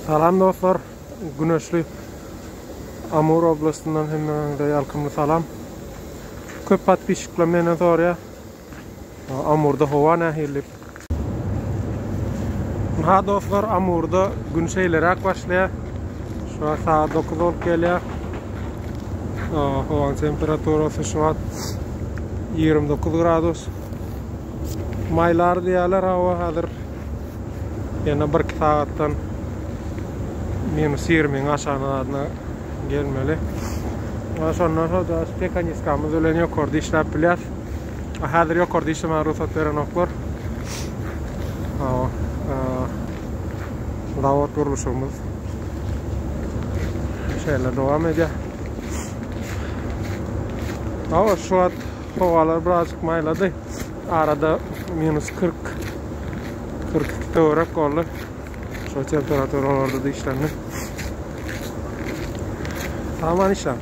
Salam dostlar, güneşli Amur oblastyndan hemmäňize ýalkymly salam. Köp podpisçikler menden soraýar. Amurda howa nähili diýip. Ha dostlar, Amurda gün şeýleräk başlaýar. Şu wagt sagat 9 bolup gelýär. Howanyň temperaturasy şu wagt 29 gradus. Maýlar diýýärler, hawa häzir ýene 1-2 sagatdan minus 20-iň aşagyna gelmeli. Şondan soň pekoniskamyz bilen ýokarda işläp bilýäs. Häzir ýokarda işlemäge rugsat berenoklar. Hawa. Zawod gurluşygymyz şeýle dowam edýär. Hawa, şu wagt howalar birazjyk maýlady. Arada minus 40 42 töwerek boldy. Şo temperaturalarda da işlendi. Aman işlän.